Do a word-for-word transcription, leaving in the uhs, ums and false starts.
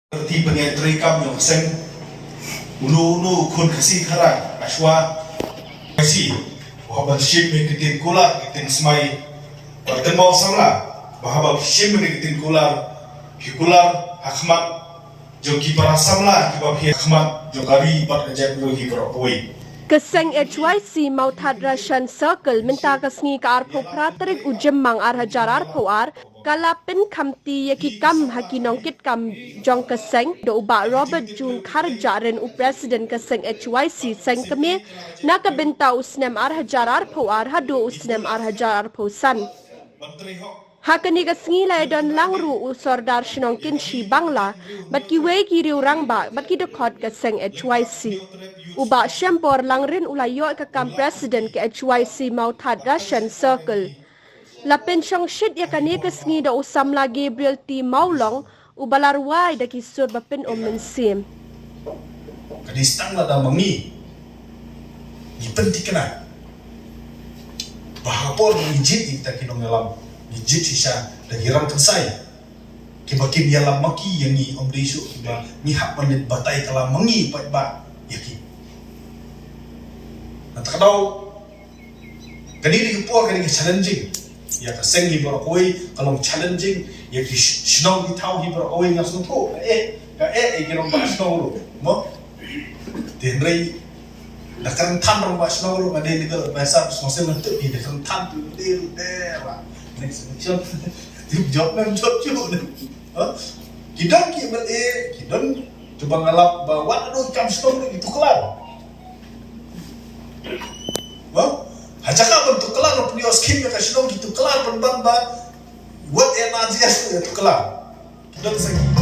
Parti pynïaid treikam jong ka seng. Uno uno u khun Khasi Khara, Ashwa, Khasi, u hap ban shim ïa ki ktien kular, ki ktien smai. Bad kynmaw samla ba haba ki shim ïa ki ktien kular, ki kular ha khmat jong ki para samla kiba phi ha khmat jong ka ri bad ka jaitbynriew hi baroh kawei. Ka seng H Y C Mawthadraishan Circle mynta ka sngi ka arphew phra tarik u Jymmang ar hajar arphew ar ka la pynkhamti ïa ki kam ha ki nongkitkam jong ka seng da u Bah Robert June Kharjahrin, u President ka seng H Y C Seng Kmie, na ka bynta u snem ar hajar arphew ar haduh u snem ar hajar arphew san. Ha kane ka sngi la ïadon lang ruh u Sordar Shnong Kynshi Bangla bad kiwei ki riew rangbah bad ki dkhot ka seng H Y C. U Bah Shembor Langrin u la ïoh ka kam President ka H Y C Mawthadraishan Circle. La pynshongshit ïa kane ka sngi da u samla Gabriel T Mawlong, uba la rwai da ki sur ba pyn-um mynsiem. Ka dei tang lada ma ngi ngi pynthikna ba ha por ngi jied ïa kita ki nongïalam, ngi jied shisha da ki rangkynsai kiba kim ïalam ma ki ïa ngi, ym dei shuh kiba ngi hap ban leit batai kylla ma ngi paidbah ïa ki. Na kata ka daw, kane ka dei ka por, kane ka dei ka challenging ïa ka seng hi baroh kawei, ka long challenging ïa ki sh- shnong ki thaw hi baroh kawei. Nga sngewthuh, ka eh, ka eh ïa ki rangbah shnong ruh, mo. Te hynrei da kren than rangbah shnong ruh, nga dei legal advisor, sngewsih nga tip hi da kren than tu dei ruh dei lah. Next election. Tip jop mem jop jop. Ha? Ki don ki M L A, ki don kiba nga lap ba wat haduh ki kam shnong ruh ki tuklar. Mo? Ha jaka ban tuklar, ban pynïoh skim ïa ka shnong ki tuklar, ban ban ba wat N R G S ruh ki tuklar. Ki don sa ki